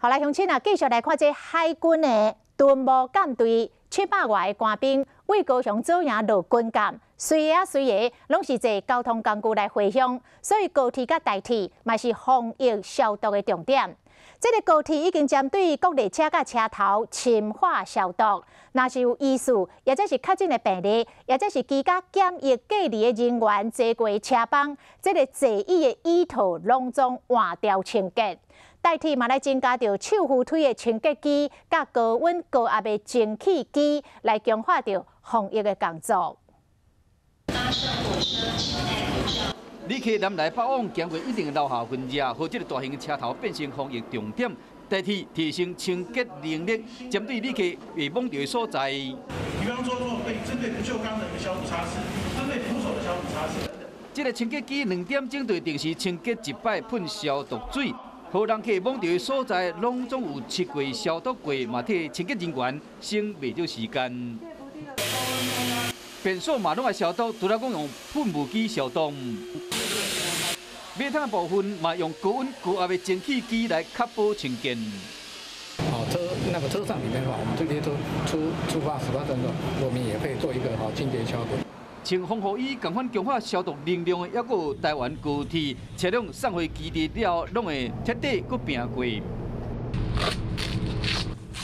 好來，鄉親啊，繼續來看這海軍的敦睦艦隊700外個官兵，為高雄左營落軍艦，隨個啊隨個，攏是坐交通工具來回鄉，所以高鐵佮台鐵嘛是防疫消毒的重點。這个高鐵已經針對各列車佮車頭深化消毒，若是有疑似，或者是確診的病例，或者是居家檢疫隔離的人員坐過車幫，這个座椅的椅套攏總換掉清潔。台鐵嘛來增加著手扶梯的清潔機，佮高溫高壓的蒸汽機，來強化著防疫的工作。搭上火車請戴口罩。旅客南來北往，經過一定留下痕跡，予這个大型的車頭變成防疫重點。台鐵提升清潔能力，針對旅客會摸著的所在。比方說，做對針對不鏽鋼的一個消毒擦拭，針對扶手的消毒擦拭。這个清潔機2點鐘就定時清潔一擺，噴消毒水。予人客摸著的所在，攏總有拭過、消毒過，嘛替清潔人員省袂少時間。便所嘛攏愛消毒，除了講用噴霧機消毒。馬桶部分嘛用高溫高壓的蒸汽機來確保清潔。好，車那個車上裡面的話，我們這些都出發18分鐘，我們也會做一個好清潔消毒。穿防護衣、仝款強化消毒能力的，猶閣有台灣高鐵車輛送回基地了後，攏會徹底閣拚過。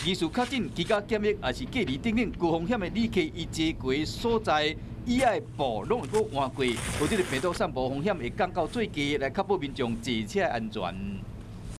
疑似確診、居家檢疫，抑是隔離等等高風險的旅客，伊坐過所在椅仔布攏會閣換過，予這个病毒散播風險會降到最低，來確保民眾坐車安全。